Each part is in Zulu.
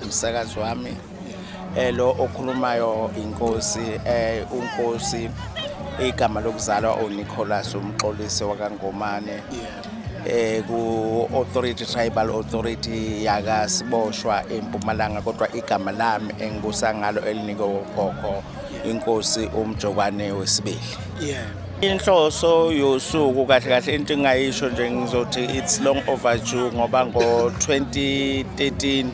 Msakazi wami. Lo okhulumayo inkosi, unkosi igama lokuzalwa uNicholas uMxolisi wakaNgomane. Ku authority, tribal authority yakaSiboshwa eMpumalanga, kodwa igama lami engibusa ngalo elinikwe ukhokho, inkosi uMjokwane wesibili. Inhloso yosuku kahle kahle, into engayisho nje, ngizothi it's long overdue, ngoba ngo-2013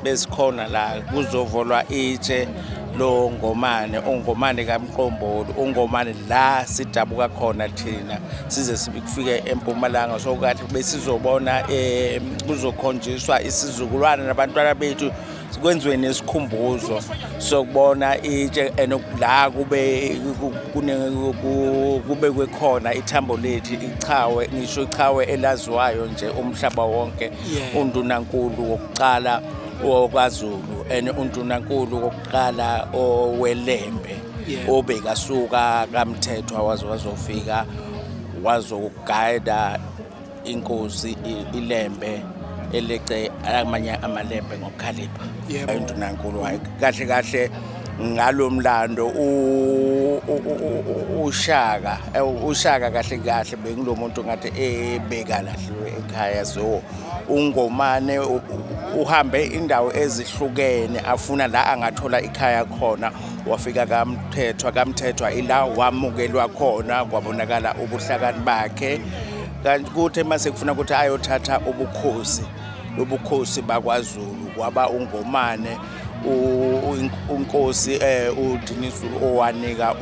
besikhona la kuzovolwa itshe lo Ngomane, uNgomane kaMqomboli, uNgomane la sidabuka khona thina size sifike eMpumalanga. So kahle besizobona kuzokhonjiswa isizukulwane nabantwana bethu, kwenziwe nesikhumbuzo sokubona itshe and la kubekwe khona ithambo lethu, ichawe, ngisho ichawe elaziwayo nje umhlaba wonke, undunankulu wokuqala wokwaZulu and undunankulu wokuqala oweLembe, obekasuka kaMthethwa waze wazofika wazogayida inkosi iLembe elece amanye amaLembe ngokukhalipha. Undunankulu wayo kahle kahle ngalomlando uShaka, uShaka kahle kahle bengulo muntu ngathi ebekalahliwe ekhaya. So uNgomane uhambe indawo ezihlukene afuna la angathola ikhaya khona. Wafika kaMthethwa, kaMthethwa ila wamukelwa khona, kwabonakala ubuhlakani bakhe. Kanti kuthe mase kufuna ukuthi ayothatha ubukhosi, lobukhosi bakwaZulu, kwaba uNgomane unkosi uDinizulu owanika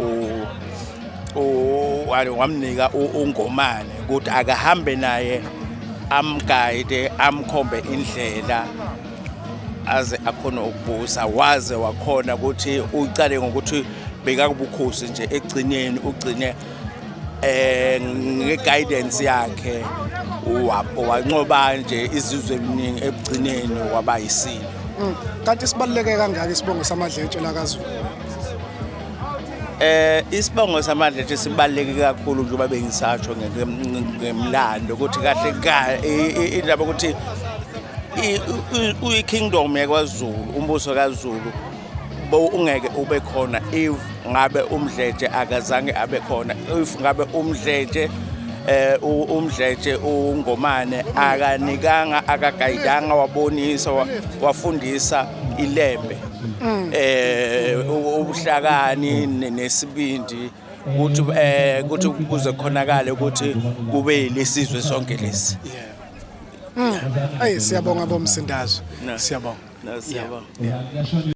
wamnika uNgomane ukuthi akahambe naye, amguide, amkhombe indlela aze akhona ukubusa. Waze wakhona ukuthi ucale ngokuthi bekakubukhosi nje, egcineni ugcine ngeguidance yakhe wanqoba nje izizwe eminingi, ekugcineni waba yisilo. Kanti sibaluleke kangaka isibongo saMadletshe la kaZulu? Isibongo saMadletshe sibaluleke kakhulu, njengoba bengisatsho ngemlando ukuthi kahle indaba ukuthi uyi-kingdom yakwaZulu, umbuso kaZulu bo ungeke ube khona if ngabe uMdletshe akazange abe khona, if ngabe uMdletshe uMdletshe uNgomane akanikanga, akagayidanga, wabonisa, wafundisa iLembe ubuhlakani nesibindi ukuthi kuze khonakale ukuthi kube lesizwe sonke lesi. Ayi, siyabonga bomsindazwe. No. Siyabonga. No, siyabonga.